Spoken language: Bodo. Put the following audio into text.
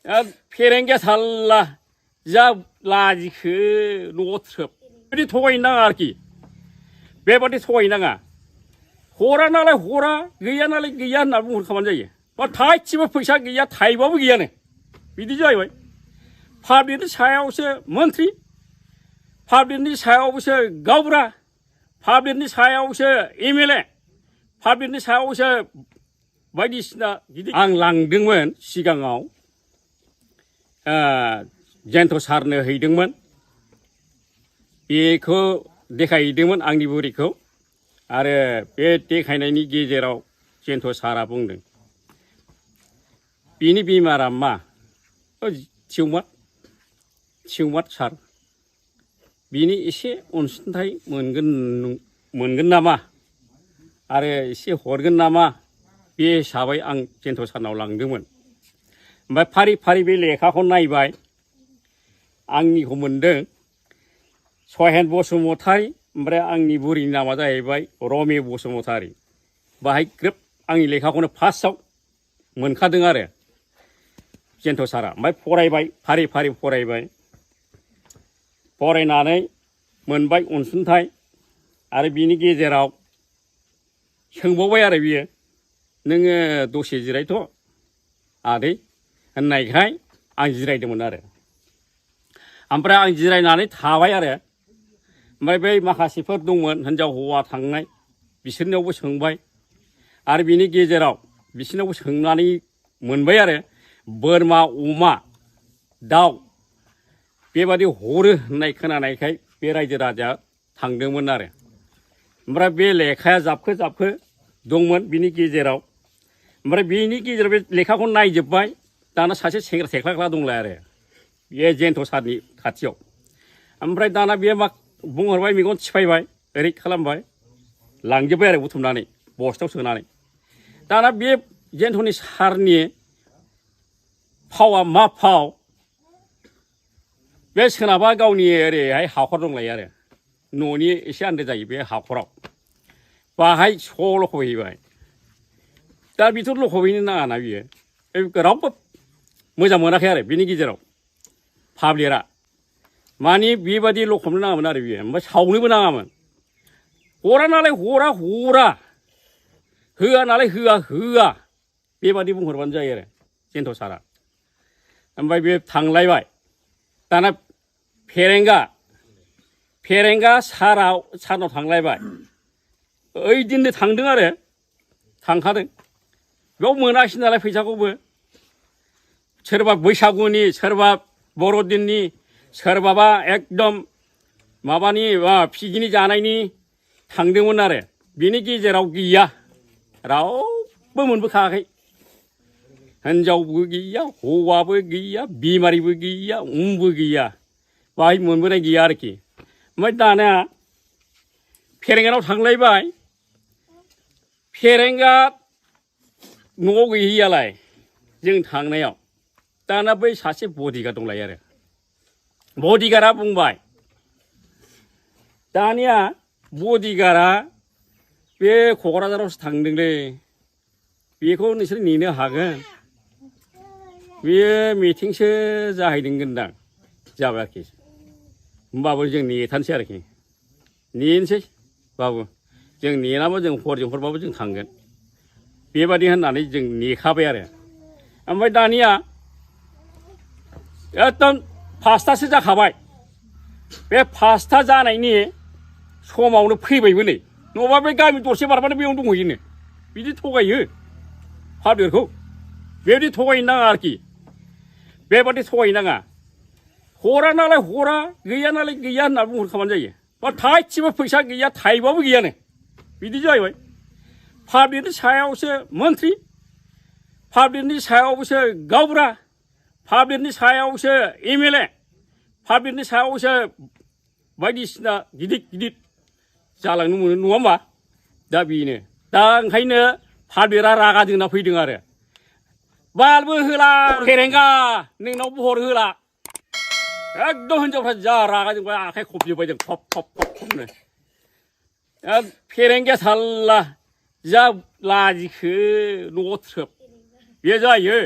फेरेंगा साल्ला जा लाजिखो न'आव थ्रोब बिदि थगायनो नाङा आरोखि बेबादि थगायनो नाङा हरा नालाय हरा गैया नालाय गैया होनना बुंहरखाबानो जायो बा थाइसेबो फैसा गैया थाइबाबो गैयानो बिदि जाहैबाय पाब्लिकनि सायावसो मन्त्रि पाब्लिकनि सायावसो गावबुरा पाब्लिकनि सायावसो एमएलए पाब्लिकनि सायावसो बायदिसिना गिदिर आं लांदोंमोन सिगाङाव जेन्थ' सारनो हैदोंमोन बेखौ देखायहैदोंमोन आंनि बुरिखौ आरो बे देखायनायनि गेजेराव जेन्थ' सारा बुंदों बिनि बेमारा मा थिउमार सार बिनि एसे अनसुंथाइ मोनगोन नामा आरो एसे हरगोन नामा बे हिसाबै आं जेन्थ' सारनाव लांदोंमोन ओमफ्राय फारि फारि बे लेखाखौ नायबाय आंनिखौ मोनदों सहेन बसुमतारी ओमफ्राय आंनि बुरिनि नामा जाहैबाय रमे बसुमतारी बाहाय ग्रोब आंनि लेखाखौनो फार्स्टआव मोनखादों आरो जेन्थ' सारा ओमफ्राय फरायबाय फारि फारि फरायनानै मोनबाय अनसुंथाइ आरो बिनि गेजेराव सोंबावबाय आरो बियो नोङो दसे जिरायथ' आदै होननायखाय आं जिरायदोंमोन आरो ओमफ्राय आं जिरायनानै थाबाय आरो ओमफ्राय बै माखासेफोर दंमोन हिन्जाव हौवा थांनाय बिसोरनियावबो सोंबाय आरो बिनि गेजेराव बिसोरनावबो सोंनानै मोनबाय आरो बोरमा अमा दाउ बेबादि हरो होननाय खोनानायखाय बे रायजो राजाया थांदोंमोन आरो ओमफ्राय बे लेखाया जाबखो दंमोन बिनि गेजेराव ओमफ्राय बिनि गेजेराव बे लेखाखौ नायजोब्बाय दाना सासे सेंग्रा थेख्लाख्ला दंलाय आरो बे जेन्थ' सारनि खाथियाव ओमफ्राय दाना बे मा बुंहरबाय मेगन थिफायबाय ओरै खालामबाय लांजोब्बाय आरो बुथुमनानै बस्थायाव सोनानै दाना बे जेन्थ'नि सारनि फावा मा फाव बे सोनाबा गावनि ओरैहाय हाखर दंलायो आरो न'नि एसे आन्दो जायो बे हाखराव बाहाय स' लखबहैबाय दा बेथ' लखबहैनो नाङाना बियो रावबो मोजां मोनाखै आरो बिनि गेजेराव पाब्लिकआ मानि बेबादि लखबनो नाङामोन आरो बियो ओमफ्राय सावनोबो नाङामोन हरा नालाय हरा होआ नालाय होआ बेबादि बुंहरबानो जायो आरो जेन्थ' सारा ओमफ्राय बे थांलायबाय दाना फेरेंगा सारनाव थांलायबाय ओइदिननो थांदों आरो थांखादों बेयाव मोनाखिसै नालाय फैसाखौबो सोरबा बैसागुनि सोरबा बर'दिननि सोरबाबा एकदम माबानि पिकनिक जानायनि थांदोंमोन आरो बिनि गेजेराव गैया रावबो मोनबोखायाखै हिन्जावबो गैया हौवाबो गैया बिमारिबो गैया उमबो गैया बाहाय मोनबोनाय गैया आरोखि ओमफ्राय दाना फेरेंगानाव थांलायबाय फेरेंगा न'आव गैहैयालाय जों थांनायाव दाना बै सासे बडिगार्ड दंलायो आरो बडिगार्डआ बुंबाय दानिया बडिगार्डआ बे क'क्राझारावसो थांदोंलै बेखौ नोंसोर नेनो हागोन बेयो मिटिंसो जाहैदोंगोनदां जाबाय आरोखि होमबाबो जों नेथारनोसै आरोखि नेनोसै बाबु जों नेनाबो जों हरजों हरबाबो जों थांगोन बेबादि होननानै जों नेखाबाय आरो ओमफ्राय दानिया एकदम 5थासो जाखाबाय बे 5था जानायनि समावनो फैबायबो नै नङाबा बे गामि दरसे बारबानो बेयावनो दंहैयोनो बिदि थगायो पाब्लिकखौ बेबायदि थगायनो नाङा आरोखि बेबादि थगायनो नाङा हरा नालाय हरा गैया नालाय गैया होनना बुंहरखाबानो जायो बा थाइसेबो फैसा गैया थाइबाबो गैयानो बिदि जाहैबाय पाब्लिकनि सायावसो मन्त्रि पाब्लिकनि सायावसो गावबुरा पाब्लिकनि सायावसो एमएलए पाब्लिकनि सायावसो बायदिसिना गिदिर जालांनो मोनो नङा होमबा दा बेनो दा ओंखायनो पाब्लिकआ रागा जोंना फैदों आरो बालबो होला फेरेंगा नोंनावबो होला एकदम हिनजावफ्रा जा रागा जोंबाय आखाइ खबजोब्बाय जों खबनो फेरेंगा साल्ला जा लाजिखो न'आव थ्रोब बे जायो